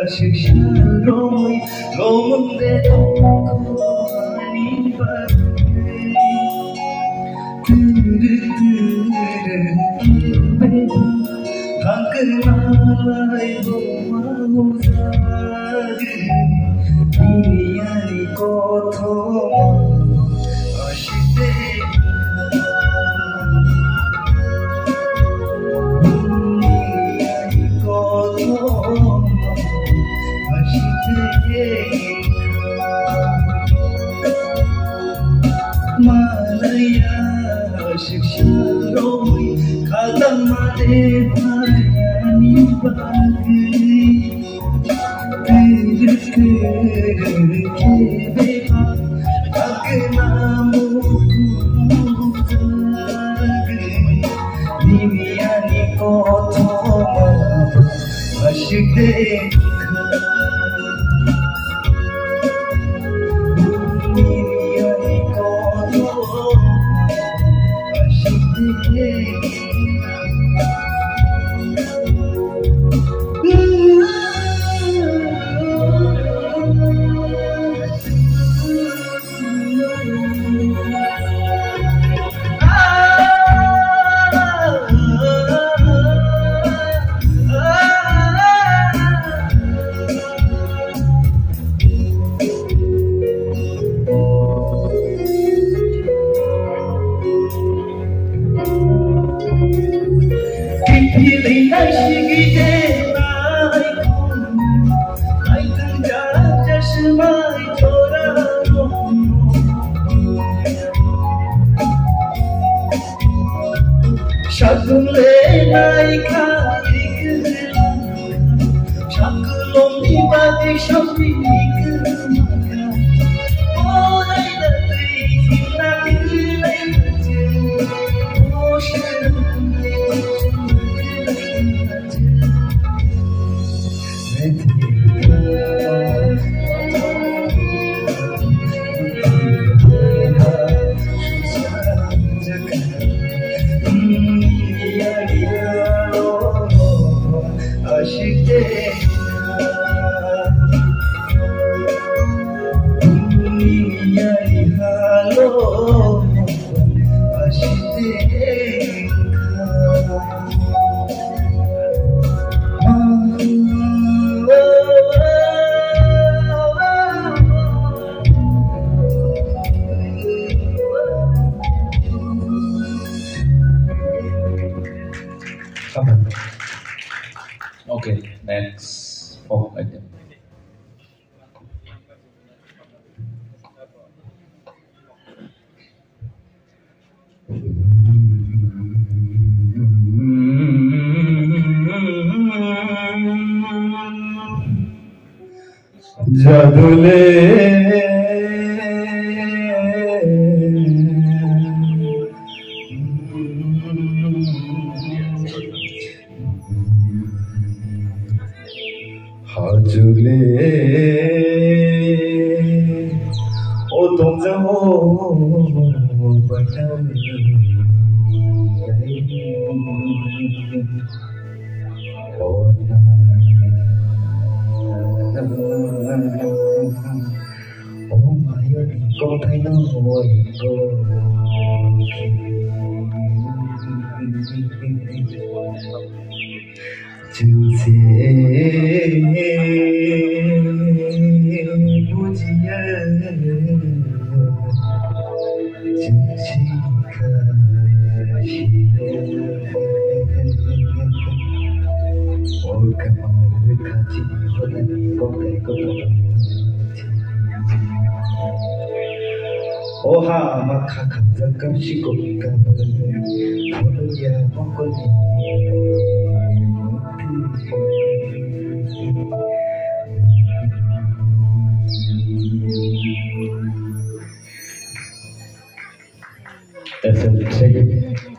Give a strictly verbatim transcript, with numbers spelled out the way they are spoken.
Siksa romwi romwng de ani bagwi. Tiri tiri kebe thangkhe nalai bo maujagwi. Bini ani kothoma. Okay, next folk item. Jadule. Hajule o tongjago baithang. O na, o mayani kothai no hoy ko. Chwng se bujiya, chwng se kha siya. O kamar khachi hodani kothai kothai. O ha ama kha khamjak kamsi ko kambar. Phunukya mokol ni. That's a second.